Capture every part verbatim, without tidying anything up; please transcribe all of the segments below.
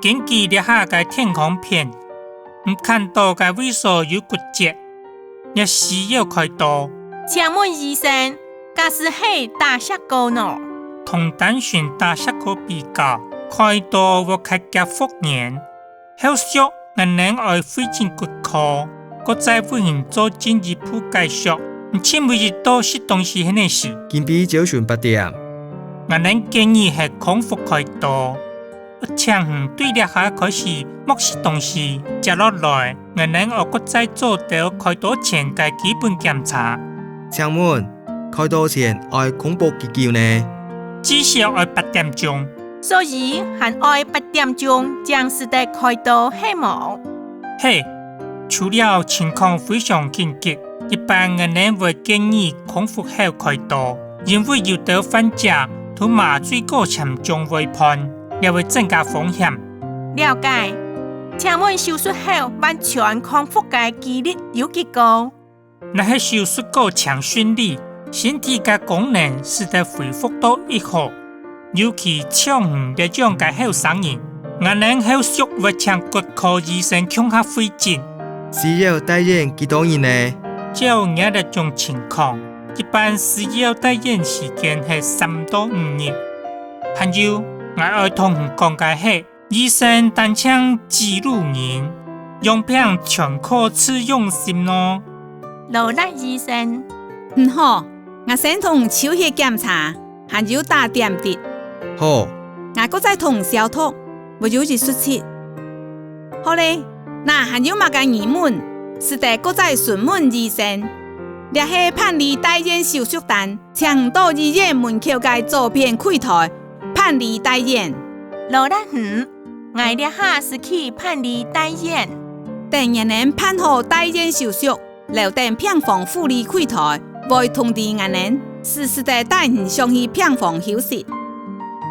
根據這下个電光片，你看到个位所有骨折，這需要開刀。請問醫生，假使係打石膏呢？同單純打石膏比較，開刀會較遽復原。後續，𠊎等愛會診骨科， 閣再為你做進一步解說。你請問你到食東西係哪時？今晡朝晨八點。𠊎等建議係空腹開刀，請你對這下開始莫食東西。接落來，𠊎等愛閣再做兜開刀前个基本檢查。請問，開刀前愛空腹幾久呢？至少愛八點鐘。 所以還愛八點鐘正使得開刀，係無？係，除了情況非常緊急，一般𠊎等會建議空腹後開刀，因為有兜患者在麻醉過程中會判，這會增加風險。了解。請問手術後完全康復个機率有幾高？ 若係手術過程順利，身體个功能使得恢復到已好，尤其像你這樣个後生人，𠊎等後續會請骨科醫生共下會診。需要帶院幾多日呢？照你這種情況，一般需要帶院時間係三到五日。還有，𠊎愛同你講个係， 醫生單淨記錄人，樣品全靠自用心哦。勞力醫生。嗯，好，𠊎先同抽血檢查，還有打點滴。好。𠊎閣再同消毒，會有一術室。好咧，若還有麼个疑問，使得閣再詢問醫生。這係辦理帶院手續單。 請到醫院門口个左片櫃台辦理帶院。勞力你，𠊎這下就去辦理帶院。等𠊎等辦好帶院手續，留等病房護理櫃台會通知𠊎等，使使得帶你上去病房休息。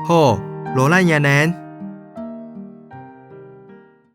好，勞力𠊎等。